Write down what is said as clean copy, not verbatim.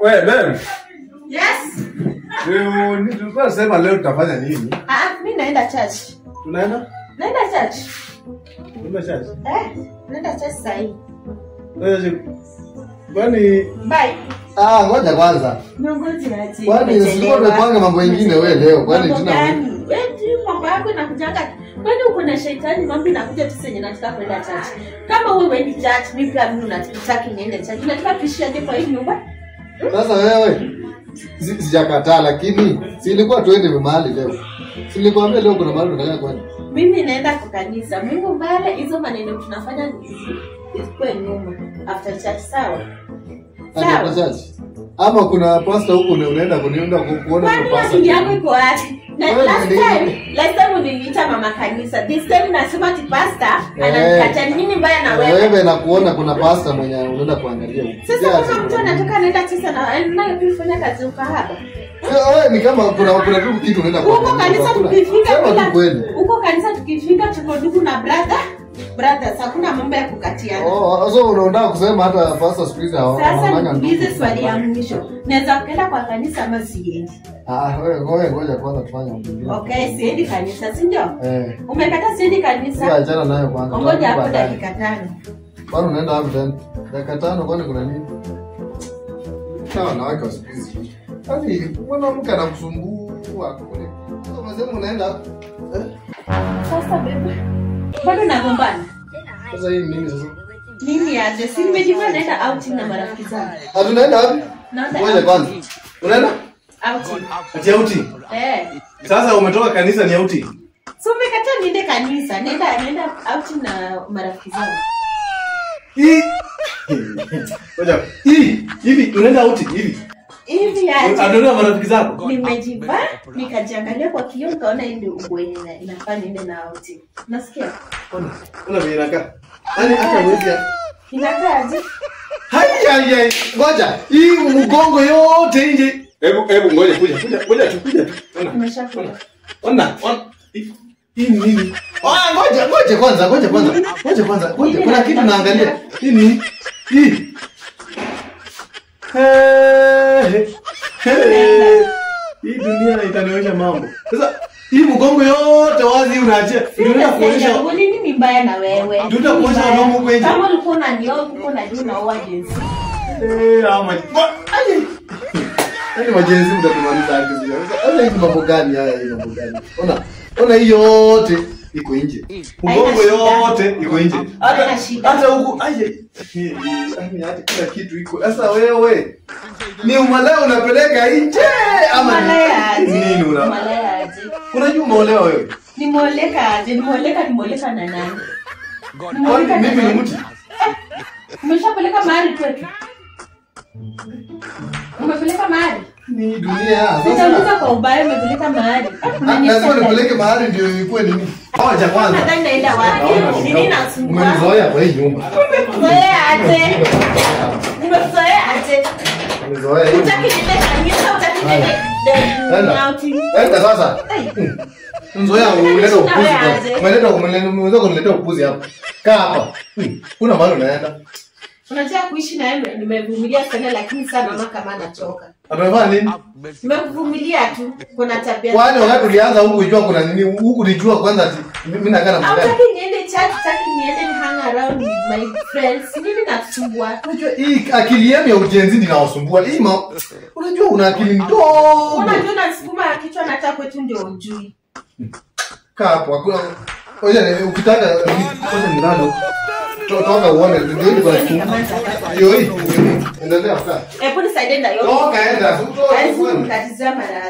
Wewe ma'am. Yes. Leo ni tulikuwa sema leo tutafanya nini? Ah, mimi naenda church. Tunaenda? Naenda church. Unaenda church? Eh, naenda church sasa hivi. Wewe kwani bye. Ah, ngoja kwanza. Ngoja aje. Kwani sio umepanga mambo mengine wewe leo? Kwani tuna wewe mambo yako inakujanga. Kwani uko na shetani mambo inakuja tu senye nataka kwenda church. Kama wewe ni church, mimi pia mimi nataka niende church. Nataka tuishie aje kwa hii nyumba? Sasa wewe sijakataa lakini si ilikuwa tuende mahali leo. Si nilikwambia leo kuna mahali tunataka kwenda. Mimi naenda kwa kanisa. Mungu mbele hizo maneno tunafanya isikuwe nyuma after church, sawa? After church. Ama kuna pastor huko unaenda kuniunda kuona kwa pastor. Kwani yangu iko wapi? Na last time uliniita mama kanisa. This time nasema ati pastor ananikataa nini mbaya na wewe? Wewe na kuona kuna pastor mwenye unaenda kuangalia huko. Sasa kama mtu anatoka anaenda tisa na anaenda kufanya kazi huko hapa. Wewe ni kama kuna tu kitu unaenda kuangalia. Huko kanisa tukifika bila huko kanisa tukifika tuko ndugu na brother. Brothers, hakuna mambo ya kukatiana. Oh, so unaondoa kusema hata pastor siku hizi hawana. Sasa niulize swali ya mwisho. Naweza kwenda kwa kanisa ama siendi? Ah, wewe ngoja kwanza tufanye mambo. Okay, siendi kanisa, si ndio? Eh. Umekata siendi kanisa? Wewe achana nayo kwanza. Ngoja hapo dakika 5. Kwani unaenda wapi tena? Dakika 5 kwani kuna nini? Sawa na wake siku hizi. Yaani mwanamke anakusumbua kule. Sasa umesema unaenda? Eh? Sasa bebe. Bado nagombana. Sasa hii nini sasa? Mimi aje, si nimejivaa naenda outing na marafiki zangu. Ah, tunaenda wapi? Ngoja kwanza. Unaenda? Outing. Ati outing? Eh. Sasa umetoka kanisa ni outing? So umekataa niende kanisa, naenda outing na marafiki zangu. Hii. Ngoja. Hii, hivi unaenda outing hivi? Hivi aje. Anaona marafiki zako? Nimejivaa, nikajiangalia kwa kioo nikaona hii ndio nguo yenye inafaa niende na outing. Unasikia? Ona vile inakaa. Yaani hata huwezi. Inakaa aje? Hai hai hai. Ngoja. Hii mgongo yote nje. Hebu ngoja kuja tu kuja tu. Ona. Nimeshakuja. Ona. Hii ni nini? Ah, ngoja kwanza. Ngoja kwanza. Kuna kitu naangalia. Hii ni hii. Hey. Hii dunia itanionyesha mambo. Sasa hii mgongo yote wazi unaachia. Ndio kuonyesha nini ni mbaya na wewe. Ndio kuonyesha mambo huko nje. Kama ulikuwa unanioa huko unajua unaoa jinsi. Eh, ama. Aje. Yaani majenzi mtatumaliza haki zile. Sasa hii mambo gani haya, hii mambo gani? Ona hii yote iko nje. Mgongo yote iko nje. Hata huku aje. Yaani hata kila kitu iko. Sasa wewe ni umalaya unapeleka nje ama nini una? Umalaya aje? Unajua umeolewa wewe? Nimeoleka aje? Nimeoleka na nani? Nimeoleka mimi ni mtu. Umeshapeleka mahali kwetu? Umepeleka mahali? Ni dunia. Sasa kwa ubaya umepeleka mahali. Lazima nipeleke mahali ndio ikuwe nini? Ngoja kwanza. Nadhani naenda wapi? Nini nasumbua? Umenizoea kwa hii nyumba. Umenizoea aje? Umenizoea aje? Umenizoea hivi. Utaki niende kanisa, utaki niende outing. Enda sasa. Mzoea uleta upuzi. Umeleta kuniletea upuzi hapa. Kaa hapa. Kuna mahali unaenda. Unajua kuishi na yeye nimevumilia sana lakini sana mama kama anachoka. Amevaa nini? Nimevumilia tu. Kuna tabia. Kwani wakati ulianza huku unajua kuna nini? Huku ulijua kwanza ati mimi nakaa na mgani. Hutaki niende church, hutaki niende hang around with my friends. Nini nasumbua? Unajua hii akili yenu ya ujenzi ndio inawasumbua. Hii unajua una akili ndogo. Unajua unasukuma kichwa na hata kwetu ndio ujui. Kaa hapo hakuna. Oya ukitaka ngoja nilalo. Toka uone ndio ndio hiyo hii. Endelea sasa. Hebu nisaidie na hiyo. Toka enda. Utoke. Mtazama na